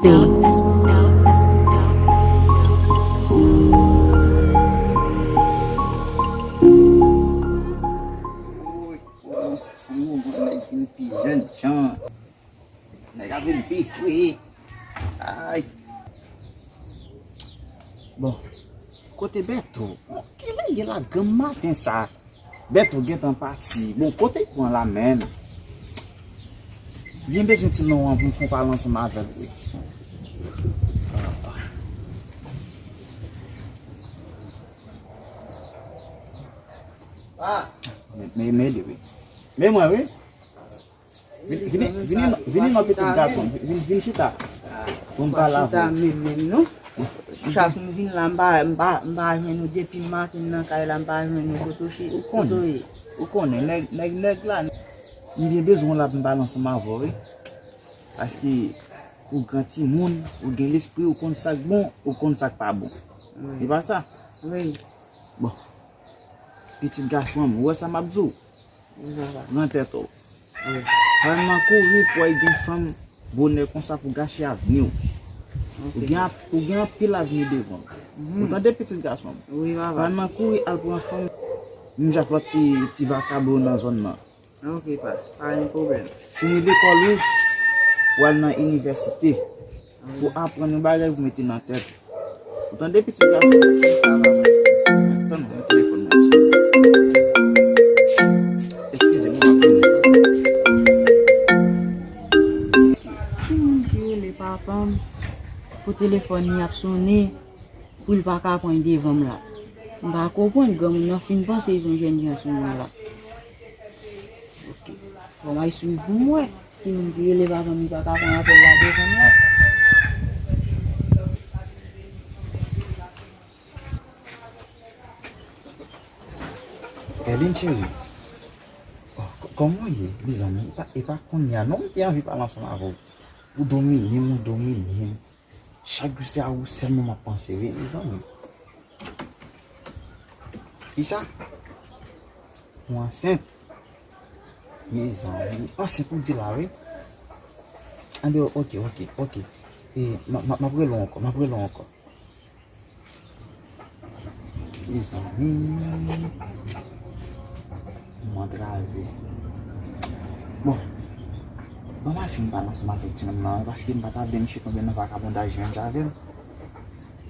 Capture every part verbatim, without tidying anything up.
Woy, koman sa, se yon gwo nèg vin pi jèn jan. Nèg la vin pi fre. Ay. Bon, kote Bèto? Bon, kilè ye la granm maten sa? Bèto gentan pati. Bon, kote l pran la menm? Byen bezwen ti non an pou m fè yon pale ansanm avè l, wi. Ah. Men, men, men li, wi. Men mwen, wi. Vini, vini, vini, vini non, pitit gason. Vini, vini chita. Pou m pale avè w. Chita menm, menm, non. Chak m vin la, m pa, m pa, m pa jwenn ou depi maten nan kay la, m pa jwenn ou kote w ye. Ou konnen, ou konnen, nèg, nèg, nèg la, m byen bezwen w la pou m pale ansanm avè w, wi. Paske ou gran timoun, ou gen lespri, ou konn sa k bon, ou konn sa k pa bon. Wi. Se pa sa? Wi. Bon. Pitit gason m, ou wè sa m ap di w? Wi, papa. Pran tèt ou. Wi. Pa nan kouri pou al gen fanm bonè konsa pou gache avni w. Ok. Ou gen ap-, ou gen anpil avni devan w. Mhm. Ou tande, pitit gason m? Wi, papa. Pa nan kouri al pran fanm, menm jan ak lòt ti, ti vakabon nan zòn nan. Ok, pa, pa gen pwoblèm. Fini lekòl ou, ou al nan inivèsite. Pou aprann yon bagay pou mete nan tèt. Ou tande, pitit gason? Sa va, va. Tann, mwen, telefòn mwen ap sone. Eskize m, mwen ap vini. Ki moun ki rele papa m pou telefòn li ap sone, pou l pa ka pran devan m la? M pa konprann, granmoun nan fin panse se yon jèn jan sou mwen la. Ok. Fò m al swiv pou m wè. Ki moun ki rele papa m, li pa ka pran apèl la devan m la. Erline cheri. Oh, k-, kòman w ye, mezanmi? E pa, e pa kounye a non m te anvi pale ansanm avè w. Ou domine m, ou domine m. Chak jou se a ou sèlman m ap panse, wi, mezanmi. Kisa? Ou ansent? Mezanmi. Ansent ou di la, wi. Anben, ok, ok, ok. E, m, m, m ap rele w ankò, m ap rele w ankò. Mezanmi. M antrave. Bon. Ban m al fin pale ansanm avèk timoun nan, paske m pa ta vle misye tonbe nan vakabondaj menm jan avè m.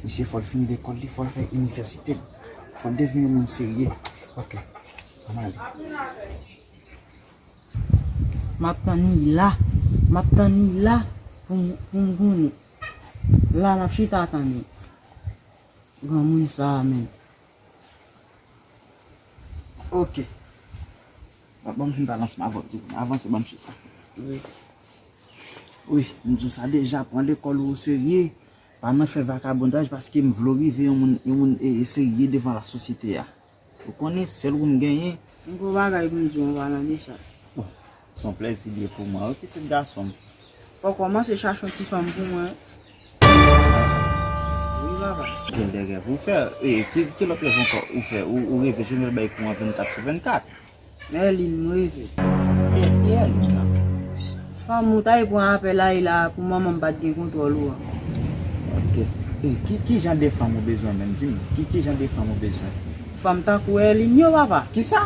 Misye fò l fini lekòl li, fò l fè inivèsite l. Fò l devni yon moun serye. Ok. Ban m ale. M ap tann li la. M ap tann li la pou m, pou m konnen. La, m ap chita tann li. Granmoun sa a menm. Ok. Ban, ban m fin pale ansanm avè w, timoun. Avanse, ban m chita. Wi. Wi, m di w sa deja, pran lekòl ou oserye. Pa nan fè vakabondaj paske m vle w rive yon moun, yon moun, e, e, serye devan lasosyete a. Ou konnen, sèl ou m genyen. M gon bagay pou m di w an palan de sa. Bon, se yon plèzi li ye pou mwen, wi, pitit gason m. Fò w kòmanse chache yon ti fanm pou mwen. Wi, papa. Gen de rèv ou fè. E, ki, ki lòt rèv ankò ou fè? Ou, ou reve jwenn bèl bay pou mwen vennkat sou vennkat. Erline, m reve. Kiyès ki Erline nan? Fanm ou ta pran apèl la, e la pou manman m pa t gen kontwòl ou an. Ok. E, ki, ki jan de fanm ou bezwen menm? Di m, ki, ki jan de fanm ou bezwen? Fanm tankou Erline yo, papa. Kisa?